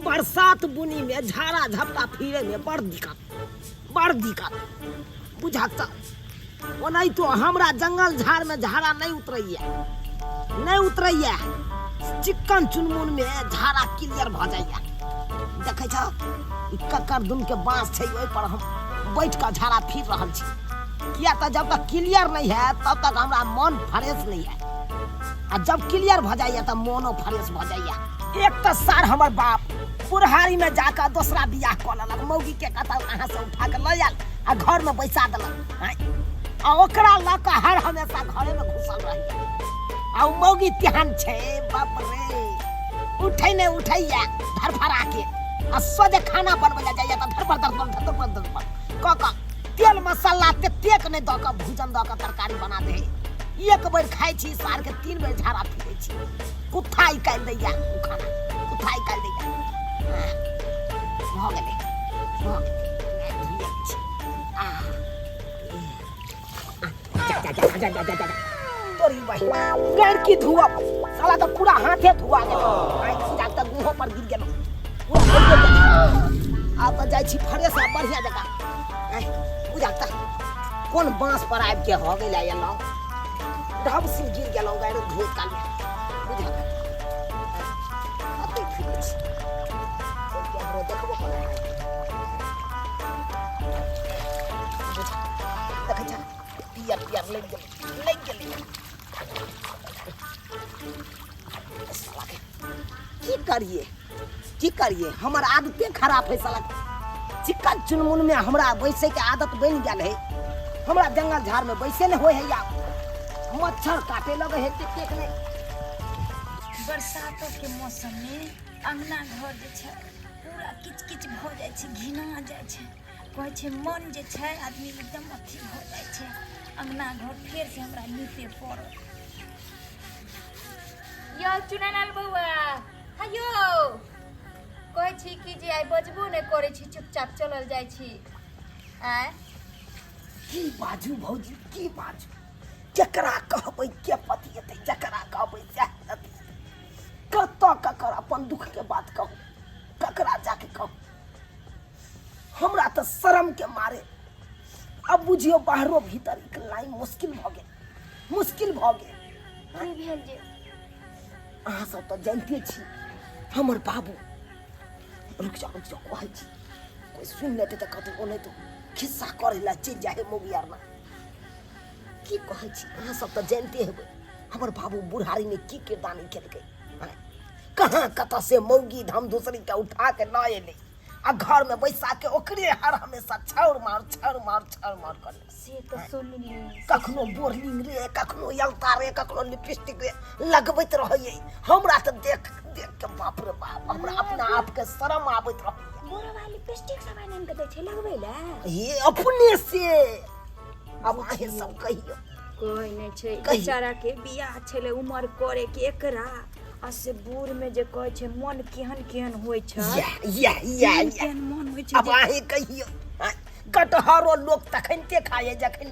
बरसात बुनी में झाड़ा झपटा फिरे में बड़ दिक्कत, बड़ दिक्कत बुझक तऽ। ओनाहितो हमरा जंगल झाड़ में झाड़ा नहीं उतरैया, नहीं उतरैया। चिक्कन चुनमुन में झाड़ा क्लियर भऽ जाइया। देखै छह ई कक्कर दुन के बाँस छै, ओहि पर हम बैठ कऽ झाड़ा फिर रहल छी। किया तऽ जब तक क्लियर नहीं है तब तक हमरा मन फ्रेश नहीं है, आ जब क्लियर भऽ जाइया तऽ मोनो फ्रेश भऽ जाइया। एक तऽ सार हमर बाप बुढ़ारी में जाकऽ दोसरा बियाह कऽ लेलक, मौगी के कतऽ कहाँ से उठा कऽ लऽ आयल आ घर में बैसा देलक। आँय, आ ओकरा लऽ कऽ हर हमेशा घरे में घुसल रहैया। आ उ मौगी तेहन छै, बाप रे, उठै नहि उठैया धरफड़ा के, आ सोझे खाना बनबै लए जाइया तऽ धरफड़ धरफड़ धरफड़ धरफड़ कऽ कऽ तेल मसाला ततेक नहि दऽ कऽ भूजन दऽ कऽ तरकारी बना दे। एक बेर खाइ छी सार के 3 बेर झाड़ा फिरै छी। कुत्था निकालि दैया ओ खाना, कुत्था निकालि दैया। हाँ, भऽ गेलै, भऽ गेलै। धुइए दै छी। आ, जा जा जा जा जा जा जा तोरी बहिन गैर की धुआ, साला तऽ पूरा हाथे धुआ गेल। आइ पूजा तऽ गुहो पर गिर गेलौ पूरा भइए गेल। आब तऽ जाइ छी फ्रेश आ बढ़िया जकाँ। आइ पूजा तऽ कोन बाँस पर आबि के हो गेल एलहुँ, ढब सिर गिर गेलहुँ गैर धोए काल में। बुझल अते फिरै छी केकरो देखबो करै। देखै छ पियर पियर लागि गेलै, लागि गेलै। साला के की करिए, की करिए, हमर आदते खराब है साला। चिकन चुनमुन में हमरा बैसे के आदत बनि गेल है। हमरा जंगल झाड़ में बैसे नहीं होय है, या मच्छर काटे लगे है ततेक नहीं। बरसातो के मौसम में अंगना घर जे छै पूरा किच किच भऽ जाइ छै, घिना जाइ छै। कहै छै मन जे छै आदमी एकदम अथी भऽ जाइ छै। अंगना घर फेर से हमरा नीपे पड़त। यौ चुनालाल बौआ, हाँ यौ, कहै छी कि जे आइ बजबो नहि करै छी, चुपचाप चलल जाइ छी। आँय की बाजू भौजी, की बाजू, केकरा कहबै के पतिएतै, जकरा कहबै सएह पतिएतै। कतऽ ककर अपन दुख के बात कहू, ककरा जाके कहू। हमरा तऽ शरम के मारे अब बुझियो बाहरो भीतर एक लाइन मुश्किल भऽ गेल, मुश्किल भऽ गेल। की भेल जे? अहाँ सब तऽ जानिते छी हमर बाबू। रुक जाओ, रुक जाओ, कहै छी कोई सुनि लेतै तऽ कहतै ओ नहि तऽ खिस्सा करै लए चलि जाइ है मौगी आर ना। की कहै छी अहाँ सब तऽ जानिते हेबै हमर बाबू बुढ़ारीमे की किरदानी केलकै। आँय, कहाँ कतऽ से मौगी धम दूसरी के उठा के लऽ एलै आ घर में बैसा के ओकरे हर हमेशा छाउर मार छाउर मार छाउर मार करे। से तऽ सुनली। कखनो बोर्लिंग रे, कखनो यलता रे, कखनो लिपस्टिक रे लगबैत रहैये। हमरा तऽ देख देख के बाप रे बाप हमरा अपना आप के शरम आबैत रहैये। बोरवा लिपस्टिक सब आनि आनि के दै छै लगबै लए? ये अपने से। अब अहें सब कहियो। कोई नहि छै कहियो। बेचारा के बियाह छलै उमर करे के एकरा, आ से बूढ़ में जे कहै छै मन केहन केहन होइ छै। या या या केहन या। केहन मन होइ छै अब जे अहें कहियो। हाँ, कटहरो लोक तखनते खाए जखन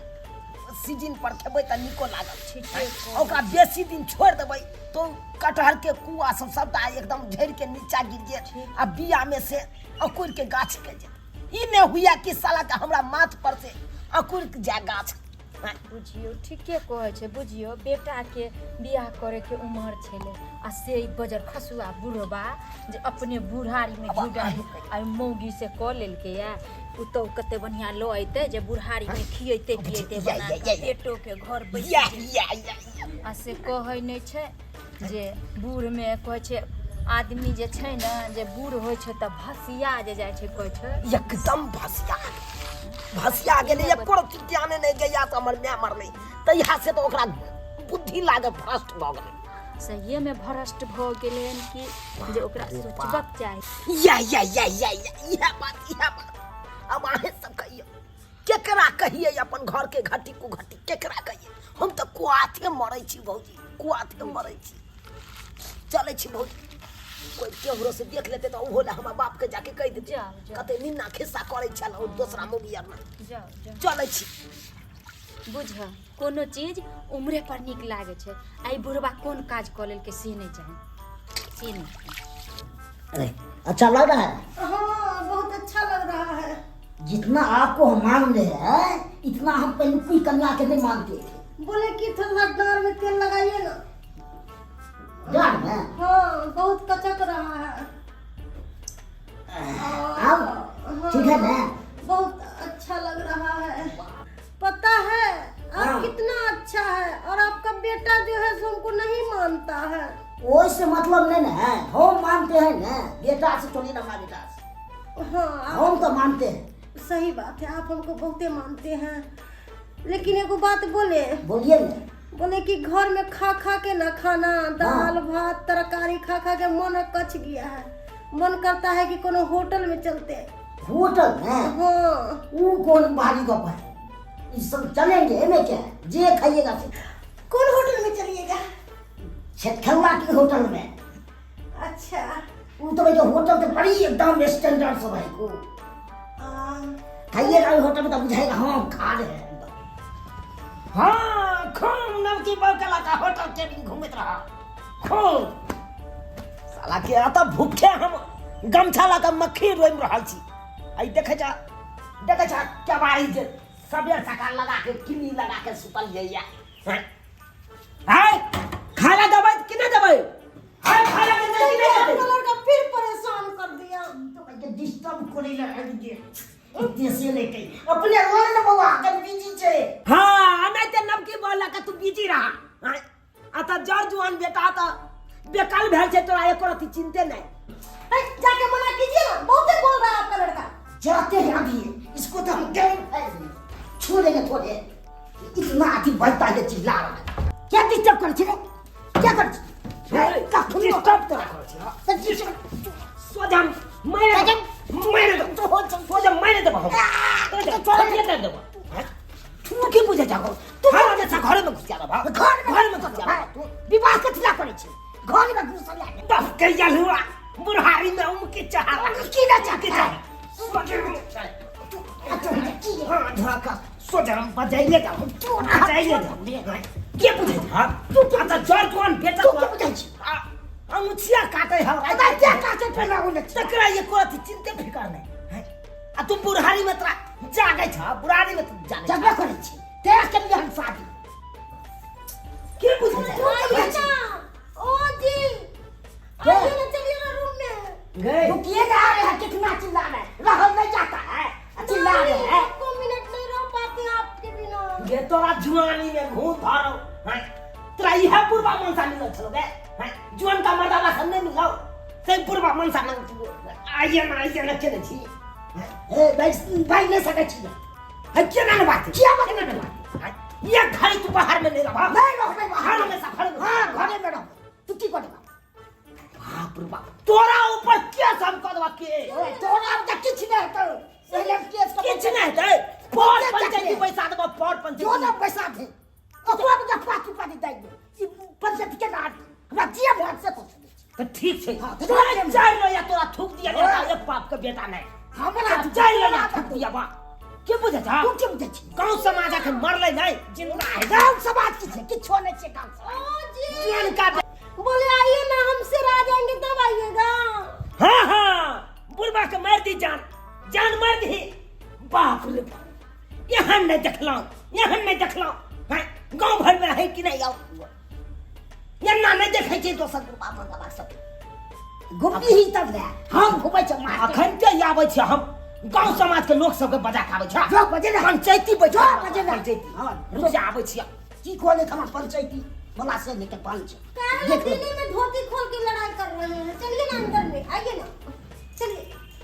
सीजन पर खेबै तऽ नीको लागल। ठीके हाँ, कहै ओकरा बेसी दिन छोड़ि देबै तो कटहर के कुआ सब सबटा एकदम झड़ि के नीचा गिर गेल ठीक। आ बिया में से अकुर के गाछ के जेत। ई नहि हुआ कि साला के हमरा माथ पर से अकुर के जाय गाछ। हाँ। बुझियो ठीके कहै छै। बुझियो बेटा के बियाह करे के उमर छलै आ से ई बजर खसुआ बुढ़बा जे अपने बुढ़ारी में अब घी डाली अहीं आ मौगी से कऽ लेलकै या पुतहु कते बढ़िया लऽ अयतै जे बुढ़ारी में खियैते पियैते या, बना या, कऽ या, या। बेटो के घर बैस या, जेतै। या, या, या। आ से कहै नहि छै जे बूढ़ में कहै छै आदमी जे छै ने जे बूढ़ होइ छै तऽ भसिया जे जाइ छै कहै छै। एकदम भसिया भसिया गेलै, एको रत्ती ज्ञाने नहि गैया से हमर माय मरलै तहिया से तऽ ओकरा बुद्धि लागल भ्रष्ट भऽ गेलै। सहिए में भ्रष्ट भऽ गेलै हन कि जे ओकरा बाप रे बाप। सोचबाक चाही। या, या, या, या, या, इएह बात, इएह बात। अब अहें सब कहियौ केकरा कहियै अपन घर के घटी कुघटी केकरा कहियै। हम तऽ कुआथे मरै छी भौजी, कुआथे मरै छी। चलै छी भौजी, कोई केहरो से देख लेते तऽ ओहो लए हमरा बाप के जाके कहि देतै। जाउ, जाउ। कते निन्ना खिस्सा करै छल ओ दोसरा मौगी आर ना। जाउ, जाउ। चलै छी। बुझ कोनो चीज उम्रे पर नीक लागै छै, आ ई बुढ़बा कोन काज कऽ लेलकै से नहि जानि, से नहि जानि। अरे अच्छा लग रहा है। हाँ, बहुत अच्छा लग रहा है। जितना आपको हम मान रहे हैं इतना हम पहले कोई कन्या के नहीं मानते थे। बोले कि थोड़ा दाल में तेल लगाइए ना। दाल में? हाँ, बहुत कचक रहा है। अब हाँ, ठीक है ना? बहुत अच्छा लग रहा है। पता है आप हाँ। कितना अच्छा है, और आपका बेटा जो है सो हमको नहीं मानता है। ओइसे मतलब नहीं ना है, हम मानते हैं ना, बेटा से थोड़ी ना माँ बेटा से। हाँ, आप हम तो मानते हैं। सही बात है, आप हमको बहुते मानते हैं। लेकिन एगो बात बोले। बोलिए ना। बोले कि घर में खा खा के ना खाना, दाल भात तरकारी खा खा के मन कच गया है। मन करता है कि कोनो होटल में चलते। होटल में? हाँ। वो कौन भारी गप है, ये सब चलेंगे एमे क्या है? जे खाइएगा से। कौन होटल में चलिएगा? छेतखलवा के होटल में। अच्छा। वो तो भाई होटल तो बड़ी एकदम स्टैंडर्ड सब है। को खाइएगा होटल में तो बुझाएगा हाँ खा रहे हैं। हाँ, खूब नवकी बौकला का होटल के भी घूमत रहा खूब। साला के आता भूखे हम गमछा लगा मक्खी रोइम रहल छी। आई देखे जा, देखे जा क्या बारी जे सबेर सकाल लगा के किनी लगा के सुतल जइया। हैं? हैं? खाना दबाई कि नहीं दबाई? हैं, खाना देबै कि नहीं देबै? आपका लड़का फिर परेशान कर दिया। तो भाई के डिस्टर्ब करे ला आबि गेल। एते से लेके अपने रोल न बौआ कन बिजी छै। हाँ, नहीं ते नवकी बोला का तू बिजी रहा। हैं? आ त जर जुआन बेटा त बेकाल भेल छै, तोरा एको रति चिंते नहीं। ए, जाके मना कीजिए ना, बहुते बोल रहा है आपका लड़का। जाते हैं अभी इसको तो हम गए छोड़ेंगे थोड़े, इतना अति बढ़ता है चिल्ला रहा है। क्या डिस्टर्ब कर छे? क्या कर छे? डिस्टर्ब तोरा कर छे। तो डिस्टर्ब सोजा मारे दे, मारे दे, सोजा मारे दे हम। तो छोड़ दे देबो। तू की बुझे जागो? तू हमेशा घरे में घुस जाबा, घर में, घर में घुस जाबा। तू विवाह कथिला करे छे? घर में घुसल है। बाप के यलुआ बुढ़ारी में उम के चाहा की ना चाह के चाह। तू की हाँ, धोखा सोजा बजाइले जा, तू बजाइले जा। के बुझे हा? तू अच्छा जर जुआन बेटा तू के बुझे छी? अंगुछिया काटे है। अरे क्या काटे पहला बोले छी? तकरा ये कोई चिंते फिकर नहीं हैं? आ तू बुढ़ारी में तोरा जागे छ, बुढ़ारी में तू जागे जगबे करे छी, तेरा के लिए हम शादी। के बुझे छै? आइए ना, ओ जी, क्या? आइए ना, चलिए ना रूम में। गए। रुकिए ना, आ रहे हैं, कितना चिल्ला रहे हैं, रहल नहीं जाता है, चिल्ला रहे हैं। एको मिनट नहीं रह पाते आपके बिना। गे तोरा जुआनी में घूम धरो हैं? तोरा इहे पूर्वा मनसा मिलल छलो गे हैं? जुआन का मर्दाना सब नहीं मिलल से पूर्वा मनसा नहीं तू आइए ना, आइए ना, केने छी? ए, भाई, भाई नहीं सकै छी। है केना ने बात? किया बात? केना ने बात? हैं? ये घड़ी तू बाहर में नहीं रह। नहीं रहबै बाहर। हमेशा घर में। हाँ, घरे में रहबै। तू की करबा? बाप रे बाप, तोरा ऊपर के सब कह देबा के? ए, तोरा ऊपर किछु नहि हेतौ। पहिले केस कऽ किछु नहि हेतै। पर के पंचायती चकले? पैसा देबा, पर पंचायती। जो ना पैसा दे, ओकरा में 5 रुपया दे दै। ई पंचायती के ना हमरा जे भेट से कुछ नहि छै। तऽ ठीक छै। हाँ, तऽ तोरा ठीक छै। चारि लोया तोरा थूक दिया हाँ। बेटा, एक बाप के बेटा नहि। हमरा चारि लोया थूक दिया बा। के बुझै छ? तू के बुझै छी? गाँव समाज अखन मरलै नहि, जिंदा है। गाँव समाज की छै? किछो नहि छै गाँव समाज। ओ जी। जुआन का बोले आइए ना, हम सिर आ जाएंगे तब आइएगा। हाँ हाँ, बुढ़बा के मार दी जान, जान मार दी। बाप रे बाप, यहाँ नहीं देखलहुँ, यहाँ नहीं देखलहुँ। हैं? गाँव भर में है कि नहीं आओ? एना नहि देखै छै दोसर बुढ़बा मर्दाबा सबके। घुमबी ही तब ने, हम घुमै छै मार के। अखन के आबै छी हम गाँव समाज के लोक सबके बजा के आबै छी। जो बजे ना। पंचायती बैठो। जो बजे ना। पंचायती। हाँ, रुक जा, आबै छी। की कहले हमरा पंचायती वाला से लेके पंच। काहे देख लो। दिल्ली में धोती खोल के लड़ाई कर रहे हैं? चलिए ना अंदर में, आइए ना, चलिए।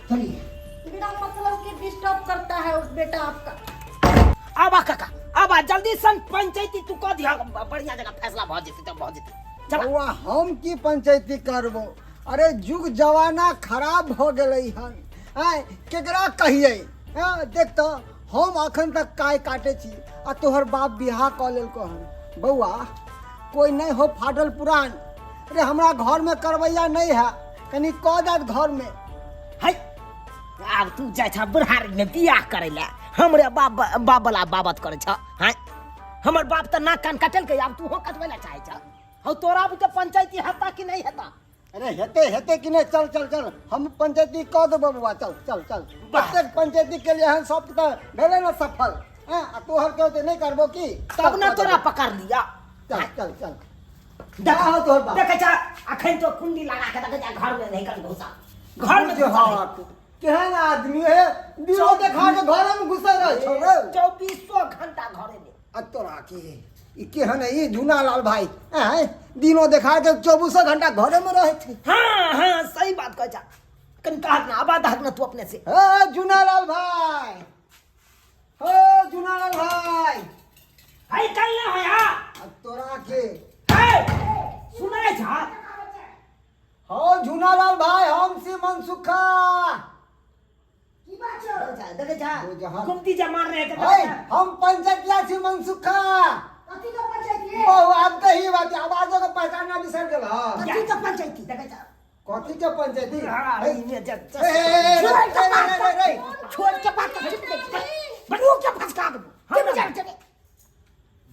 चलिए। बिना मतलब के डिस्टर्ब करता है उस बेटा आपका। आबा काका, आबा जल्दी सन पंचायती तू कह दिया, बढ़िया जगह फैसला भ जेतै त भ जेतै। चला। बौआ, हम की पंचायती करबो? अरे जुग जमाना खराब भ गेलै हन। आँय, केकरा कहियै? हाँ, देख तऽ हम अखन तक काय काटे छी आ तोहर बाप बियाह कऽ लेलको हन। बौआ, कोई नहीं हो फाटल पुरान। अरे हमरा घर में करवैया नहीं है, कनी कऽ देत घर में। है, आब तू जाइ छ बुढ़ारी में बियाह करै ला, हमरे बाप बाप वाला बाबत करै छ। हैं, हमर बाप तऽ नाक कान कटलकै, आब तू हो कटबै ला चाहै छ। हौ, तोरा भी तऽ पंचायती हेता कि नहीं हेता? अरे हेते हेते कि नहि, चल चल चल, हम पंचायती कऽ देबो बौआ, चल चल चल। वाह। कतेक पंचायती केलियै हन, सब तऽ भेलै ने सफल। हँ, आ तोहर के होतै, नहि करबो की? तब ने तोरा पकड़ लिया। चल चल चल। देख हो तोहर बाप। देखै छ, अखन तो कुंडी लगा के देखै छ, घर में नहीं कर घुसा, घर में घुसा है। हाथ केहन आदमी है, दिनो देखा के घर में घुसल रहे छौ रे। 24 घंटा घरे में। आ तोरा के ई केहन है ई झूना लाल भाई आँय, दिनो देखा के 24 घंटा घरे में रहे छै। हाँ हाँ, सही बात कहै छ। कनि कहत ना, आवाज दहक ना तू अपने से। हे झूना लाल भाई, हे झूना लाल भाई। है कल ना है। हाँ। आ तोरा के है, सुनै छ? हो झूना लाल भाई, हम सी मनसुखा। की बात छ? देखै छ, जहाँ- गुमती जे मार रहे के। है, हम पंचायतिया छी मनसुखा। कथी के पंचायती? बहु आब तऽ ही बात आवाजो के पहचानना बिसरि गेल हँ। कथी के पंचायती? देखै छ? कथी के पंचायती? हाँ, है, ई में ए, ए, ए, छोड़ के रे, बात रे, रे, रे। छोड़ के बात कर, चुप देख, बनू के फसका देबो। के बुझाइ छै?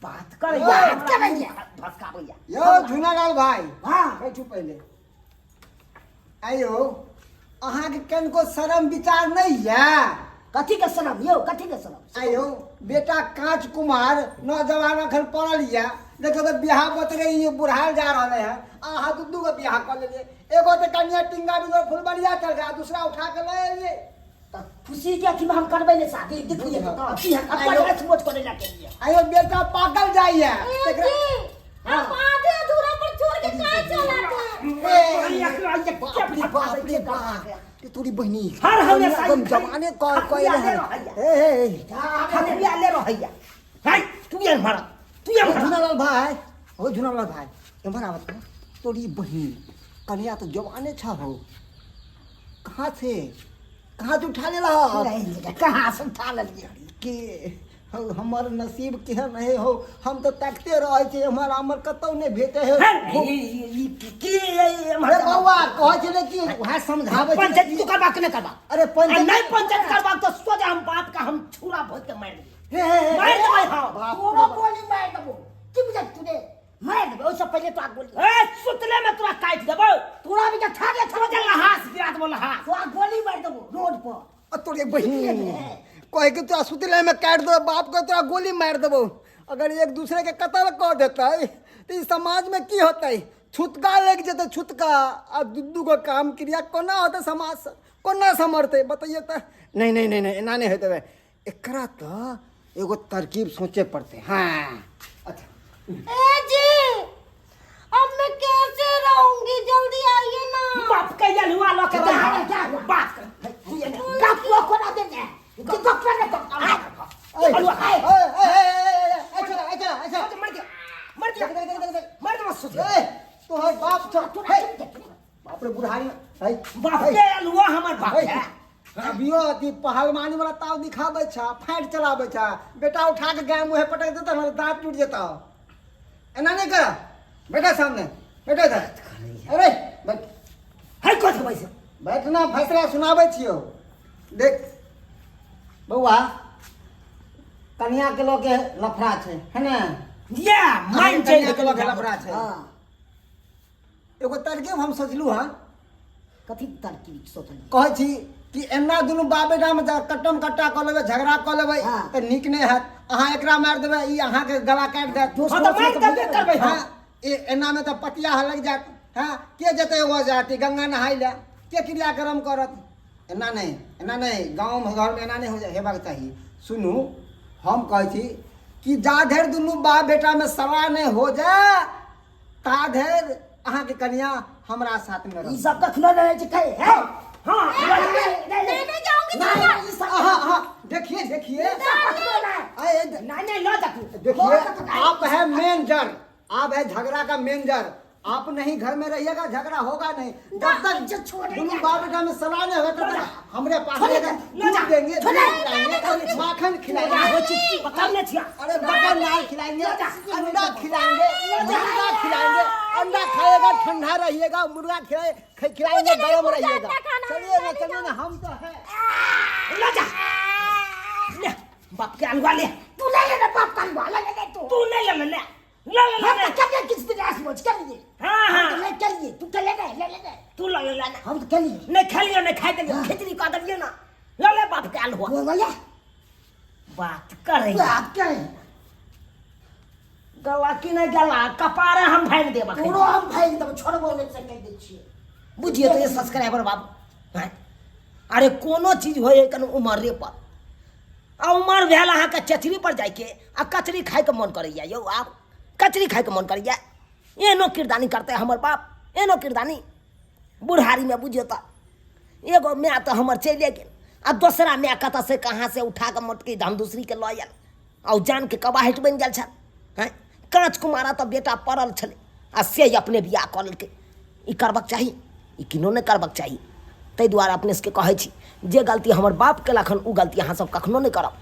बात कर, बात करैया, फसकाबैया। यौ झूनालाल भाई। हाँ। बैठू पहिले। आयो, अहाँके कनिको शरम विचार नहि यऽ? कथी के शरम यौ, कथी के शरम? आयो, बेटा कांच कुमार नौजवान अखन पड़ल यऽ, देखो तऽ बियाह बतरे ई बुढ़ाल जा रहले है, अहाँ दू दू गो बियाह कऽ लेलियै। एगो तऽ कनिया टिंगा बिगो फुलबरिया चल गया, दूसरा उठा के लऽ एलियै। तऽ खुशी के अथी में हम करबै ने शादी, देखिए तऽ अथी है अपन आयो। रस करे ला के लिए। आयो, बेटा पाकल जाइए। ए जी, आप आधे अधूरा पर छोड़ के काहे चला था? ए, बाप रे बाप रे बाप, ये तोरी बहिनी हर हमेशा एकदम जवाने कह कह हकुआ ले रहे रहैया। ए ए, ए हकुआ ले रहैया है, तू ये मारा, तू ये ओ मारा। झुनालाल भाई, ओ झुनालाल भाई, एम्हर आवत ना। तोरी बहिन कन्या तो जवाने छ हो, कहाँ से, कहाँ से उठा लेला? कहाँ से उठा लेलियै? के हौ, हमर नसीब केहन है हो, हम तो ताकते रहै छी, हमर हमर कतौ नहि भेटै है। है, ई की अरे बौआ, कहै छलै कि वएह समझाबै छलै। पंचायत तू करबा कि नहि करबा? अरे आ पंचायत नहीं पंचायत करबा तो सोझा हम बाप का हम छुरा भोज के मार देबै। हे, हे, हे, मार देबै। हाँ। बाप रे तोरो बाप। गोली मार देबो, की बुझल तू रे? मार देबै, ओहिसँ पहिले तोरा गोली, ए सुतले में तोरा काटि देबो। तोरा भी खा दे। सोझा लहास गिरा देबो, लहास। तोरा गोली मार देबो रोड पर। आ तोरे बहिन कहे के तोरा सुतले में काटि देबो, बाप के तोरा गोली मारि देबो। अगर एक दूसरे के कत्ल कऽ देतै तऽ ई समाज में की होतै? छुतका लागि जेतै छुतका। आ दू दू गो काम क्रिया कोना होतै? समाज से कोना समरतै, बतैयौ तऽ? नहि नहि नहि नहि, एना नहि होतै। एकरा तऽ एगो तरकीब सोचे पड़तै। हाँ, अच्छा। ए जी, अब मैं कैसे रहूंगी? जल्दी आइए ना। बाप के यलुआ लऽ के जा, जा, जा। बात कर, तू ये ने गप कोना देने गप ने तो। ए, ए, ए, ए, ए, ए, अच्छा अच्छा अच्छा। मर गया, मर गया। देख देख देख देख। मर गया सुध। ए, तोहर बाप छौ। हे, बाप रे, बुढ़ारी है। बाप के अलुआ हमर बाप है। अभियो अथी पहलवानी वाला ताव दिखाबै छ, फाइट चलाबै छ। बेटा उठा के गाय मुँहे पटक देता ने, दांत टूट जेता। एना नहीं कर बेटा, सामने बैठो इधर। अरे बैठ। है, कथी बैसे? बैठना, फैसला सुनाबै छियौ। देख बौआ, कनिया के लऽ के लफड़ा छै, है ने? या मान कनिया के लऽ के लफड़ा छै। हाँ। एगो तरकीब हम सोचलू हँ। कथी तरकीब सोचली? कहै छी कि एना दुनू बाप बेटामे कट्टम कट्टा कऽ लेबै, झगड़ा कऽ लेबै हाँ। तऽ नीक नहि हैत। अहाँ एकरा मारि देबै, ई अहाँके गला काटि देत। हाँ, तऽ मारि देबे करबै हम। हाँ, एनामे तऽ पतिया लागि जायत। हँ, के जेतै ओ जाति गंगा नहाय लए? के क्रियाक्रम करत? एना नहि, एना नहि, गाँव घरमे एना नहि हो हेबाक चाही। सुनू, हम कहै छी कि जा धरि दुनू बाप बेटामे सलाह नहि हो जाए, ता धरि अहाँके कनिया हमरा साथमे ई रहत। सब कखनो रहै छै कहे है। हाँ। मैं नहीं जाऊंगी दादा। अहाँ अहाँ देखिए देखिए। आए, नहीं नहीं, लो जा तू। देखिए, आप है मेन जड़, आप है झगड़ा का मेन जड़। आप नहीं घर में रहिएगा, झगड़ा होगा नहीं। जब तक दोनों बाप बेटा में सलाह नहीं होगा, तब तक हमरे पास रहेगा। दूध देंगे, दूध खिलाएंगे, माखन खिलाएंगे। पकड़ने छिया। अरे बटर नान खिलाएंगे, अंडा खिलाएंगे, मुर्गा खिलाएंगे। अंडा खाएगा ठंडा रहिएगा, मुर्गा खिलाएंगे, गर्म रहिएगा। चलिए ना, चलिए ना, हम तो है। लो जा, ले बाप के अलुआ ले। तू ले ले ना बाप का अलुआ, ले ले ले तू। तू नहीं ले, ले। ले ले हम ले तो करिए किस दिन आस बोझ करिए। हाँ हम तो हाँ नहीं करिए, तू तो ले ले ले ले ले। तू ले ले ले ना। हम तो करिए। नहीं खेलियो नहीं खाई देलियो, खिचड़ी कऽ देलियो ना। ले ले बाप के आल हुआ। बोल भैया। बात करे बात करे। गला की नहीं गला कपारे हम भागि देब अखन। तोरो हम भागि देब, छोड़बो नहि से कहि दै छियै। बुझिए तो ये सब्सक्राइबर बाबू हैं? अरे कोनो चीज होय कन उमरे पर आ उमर भेल अहाँके चचरी पर जाइके आ कचरी खाइके मन करैया यौ। आब कचरी खाइके मन करैया। एहनो किरदानी करतै हमर बाप, एहनो किरदानी बुढ़ारीमे। बुझियौ तऽ एगो माय तऽ हमर चलिए गेल आ दोसरा माय कतऽ से कहाँ से उठा कऽ मोटकी हम दूसरीके लऽ आयल आ ओ जानके कबाहटि बनि गेल छल। हैं काँच कुमारा तऽ बेटा पड़ल छलै आ से अपने बियाह कऽ लेलकै। ई करबाक चाही? ई किनो नहि करबाक चाही। ताहि दुआरे अपने सबके कहै छी जे गलती हमर बाप केलक हन ओ गलती अहाँ सब कखनो नहि करब।